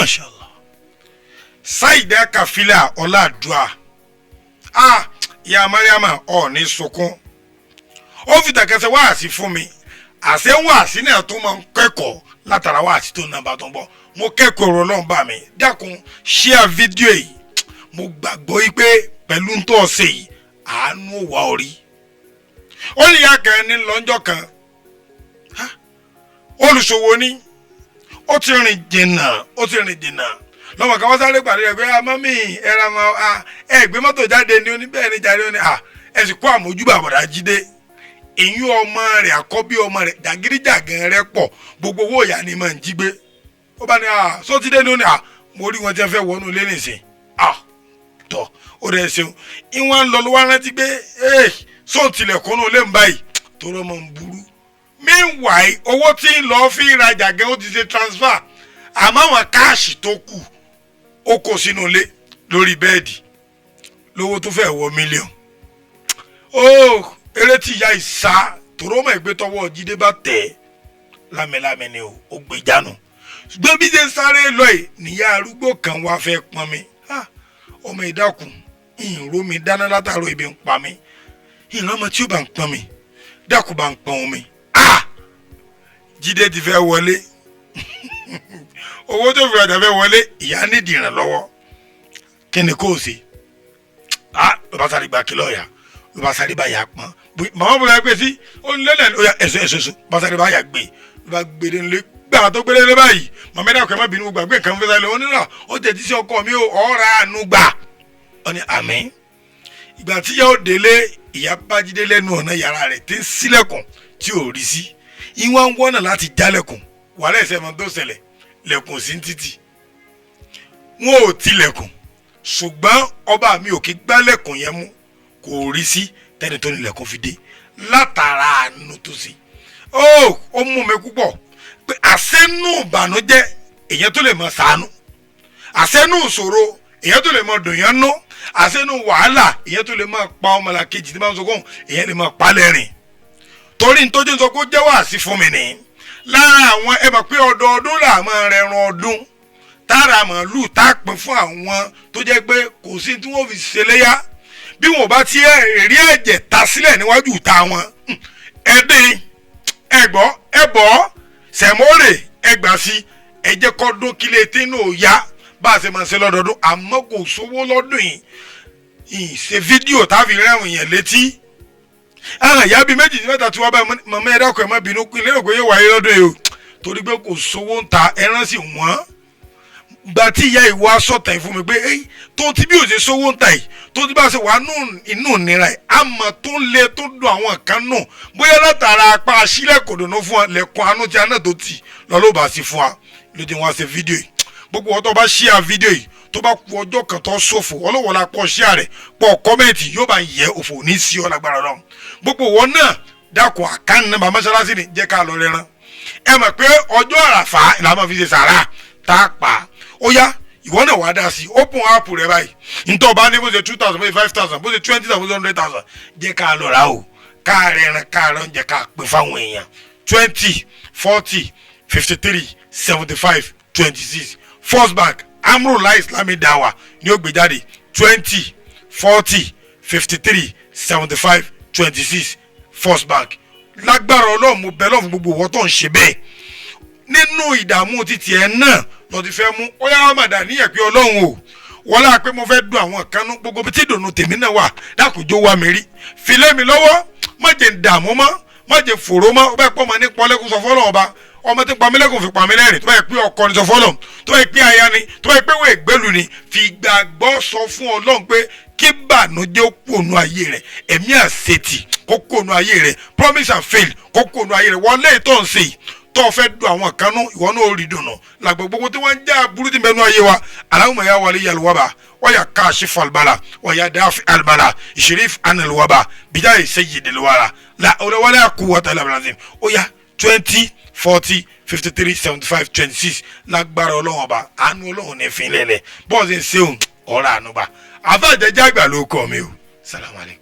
Mashallah. Saida Kafila Ọláàdúà, ah, ìyá Mariama, ọ̀ ní sunkún. Ó fi tàkẹsẹ̀ wáàsí fún mi. Àṣẹ wáàsí náà tó máa ń kẹ́kọ̀ọ́ látara wáàsí tó nàbà tó ń bọ̀. Mo kẹ́kọ̀ọ́ ọ̀rọ̀ Ọlọ́run bá mi. Dákun, share fídíò yìí. Mo gbàgbọ́ yìí pé pẹ̀lú ń tọ́ ṣe yìí, àánú wà orí. Ó ní ìyá kan ní lọ́njọ́ kan. Ha! Olùṣòwò ni. Ó ti rìn jìnnà, ó ti rìn jìnnà. Lọ́mọ kan wọ́n sáré pàdé rẹ̀ pé, "Ah, mummy, ẹ ra ma, ah, ẹ gbé mọ́tò jáde ni." Ó ní, "Bẹ́ẹ̀ ni jáde." Ó ní, "Ah, ẹ sì kó àmójúbà bọ̀dá Jídé." Ìyún ọmọ rẹ̀, àkọ́bí ọmọ rẹ̀, jàgídíjàgan rẹ̀ pọ̀. Gbogbo owó ìyá ni máa ń jí gbé. Ó bá ní, "Ah, sótìdé ni?" Ó ní, "Ah, mo rí wọn tí wọ́n fẹ́ wọnú ilé nìsín." Ah, tọ̀, ó rẹ̀ ṣeun. Ìwọ̀n ń lọ ló wá rántí pé ee, sóun tilẹ̀kùn nù lé ń báyìí torí ọmọ ń burú. Meanwhile, owó tí ń lọ fi rajà gẹ́, ó ti ṣe transfer, àmọ́ àwọn cash tó kù, ó kó sínú ilé lórí bẹ́ẹ̀dì, lówó tó fẹ́ wọ mílíọ̀nù. Ó eré tí ìyá ìsá tòró mọ̀ ẹgbẹ́ tọwọ́ Jídé bá tẹ̀ lámẹ́lámẹ́ ni o, ó gbé jánu. Ṣùgbọ́n bí ṣe ń sáré lọ yìí, níyà arúgbó kan wá fẹ́ pọn mi. Ah, ọmọ, ìdákun, ìró mi dáná látàárọ̀, ibi ń pa mí, ìran ọmọ tí ó bá ń pọn mi, dákun, bá ń pọn omi. Ah, Jídé ti fẹ́ wọlé, owó tó fi rajà fẹ́ wọlé, ìyá nídìí ìrànlọ́wọ́. Kí ni kò ṣe? Ah, ló bá sáré gba kìlọ̀ ọ̀yà, ló bá sáré bá yà pọ́n. Màmá bọ̀dọ̀ gbé sí ó ní lẹ́lẹ̀, ó yà ẹ̀sọ́ ẹ̀sọ́ ẹ̀sọ́, bá sáré bá yà gbé, ló bá gbé dé nílé. Gbà tó gbé dé báyìí, "Màmá, ẹ̀dá ọkọ̀, ẹ̀ má bínú, gbàgbé nǹkan fẹ́ sáré." Ó ní náà ó tẹ̀ tí sí ọkọ mi ó ọ̀rá àánú gbà. Ó ní àmín. Ìgbà tí ìyá ò délé, ìyá bá Jídé lẹ́nu ọ̀nà yàrá rẹ̀ tí ń ṣílẹ̀kùn tí ò rí sí. Ìwọ̀n ń wọ́nà láti jálẹ̀kùn. Wàhálà ẹ̀sẹ̀ mọ́ tó ṣẹlẹ̀, lẹ̀kùn sí títì, wọn ò tilẹ̀kùn, ṣùgbọ́n ọba mi ò kí gbálẹ̀kùn yẹn mú, kò rí sí tẹ́ni tó nílẹ̀kùn fi dé látara àánú tó sí. Ó mú mi púpọ̀ pé àṣẹnú ìbànújẹ́, èyàn tó lè mọ ṣàánú, àṣẹnú ìṣòro, èyàn tó lè mọ dùn yẹn nú, àṣẹnú wàhálà, èyàn tó lè mọ pa ọmọlàkejì tí wọ́n sọ kóhùn, èyàn lè mọ pa lẹ́rìn. Torí nítorí sọ kó jẹ́ wàásí fún mi nìyí. Lára àwọn, ẹ mọ̀ pé ọdọọdún là máa rẹran ọdún tára màálù tá a pín fún àwọn tó jẹ́ pé kò sí tí wọ́n fi ṣẹlẹ́yà bí wọn ò bá ti rí ẹ̀jẹ̀ ta sílẹ̀ níwájú ìta wọn. Ẹ̀dín ẹ̀gbọ́ ẹ̀bọ́ sẹ̀mọ́rè ẹgbà sí ẹ̀jẹ̀ kọ́dún kílẹ̀ tí inú ò yá bá a ṣe máa ṣe lọ́dọọdún, àmọ́ kò sówó lọ́dún yìí. Ṣe fídíò tá a fi rẹ́wọ̀n yẹn létí àwọn ìyá bíi méjì sí mẹ́ta tí wọ́n bá. Màmá, ẹ dákun, ẹ má bínú pín lérò pé yóò wáyé lọ́dún yìí o, torí pé kò sówó ń ta, ẹran sì wọ́n. Gba tí ìyá ìwọ asọ̀tàn fún mi pé ẹ́yìn tó ti bí òṣè sówó ń ta yìí, tó ti bá ṣe wà inú ìnira yìí, àmọ́ tó ń le tó dùn àwọn kan nù, bóyá látara apá asílẹ̀ kò dùnú fún wa, lẹ̀kùn àánú tí a náà tó tì lọ ló bá sí fún wa lóde wọn ṣe fídíò yìí. Gbogbo wọn tó bá ṣíà fídíò yìí, tó bá ku ọjọ́ kan tó ṣòfò, ọlọ́wọ́ la pọ̀ ṣíà rẹ̀ pọ̀ comment, yóò bá yẹ òfò ní sí ọ lágbára lọ. Gbogbo wọn náà, dákun, account number mọ́ṣáláṣí ni jẹ́ ká lọ rẹran. Ẹ mọ̀ pé ọjọ́ Àràfà la máa fi ṣe sàrà tá a pa. Ó yá, ìwọ náà wàá dá sí. Open app rẹ báyìí, ntọ́ bá ní, bó ṣe 2,000, bó ṣe 5,000, bó ṣe 20,000, bó ṣe 100,000, jẹ́ ká lọ rà o, ká rẹran, ká rẹ oúnjẹ, ká pè fáwọn èèyàn. 2040537526, First Bank, Amrullah Islamic Dawa ní ó gbé jáde. 2040537526, First Bank. Lágbára Ọlọ́run, mo bẹ̀ lọ́fun gbogbo ìwọ tó ń ṣe bẹ́ẹ̀ nínú ìdààmú títí ẹ náà lọ ti fẹ́ mú. Ó yá, wá màdà níyẹn pé Ọlọ́run o, wọ́n láà pé mo fẹ́ dùn àwọn kan nú. Gbogbo tí ìdùnnú tèmi náà wà, dákòjó wa mi rí, filé mi lọ́wọ́, má jẹ́ ń dààmú mọ́, má jẹ́ fòró mọ́. Ó bá pọ́ ọmọ ní pọ́nlẹ́kùn, sọ fọ́lọ́ ọba, ọmọ tí ń pamílẹ́kùn fi pamílẹ́rìn. Tó bá yẹ pé ọkọ ni, sọ fọ́lọ́. Tó bá yẹ pé aya ni, tó bá yẹ pé wọ́n ègbélú ni, fi gbàgbọ́ sọ fún Ọlọ́run pé kí bànújẹ́ ó kú ònú ayé rẹ̀, ẹ̀mí àṣetì kó kú ònú ayé rẹ̀, promise and fail kó kú ònú ayé rẹ̀. Wọlé tó ń ṣe yìí, tó fẹ́ dùn àwọn kan nú, ìwọ náà ó rí dùnú làgbọ̀. Gbogbo tí wọ́n ń já burú tí mẹ́nu ayé wa, Allahumma ya wali yalwaba waya kashif albala waya dafi albala ishrif anilwaba bijayi sayyidil wara la hawla wala quwwata illa billah. Ó yá, 2040537526. Lágbára Ọlọ́run ọba, àánú Ọlọ́run ní fi lẹ́lẹ̀ bọ́ọ̀sì ń ṣeun ọ̀rọ̀ àánú bá àfàjẹjẹ àgbà ló kọ́ mi o. Salamu alaykum.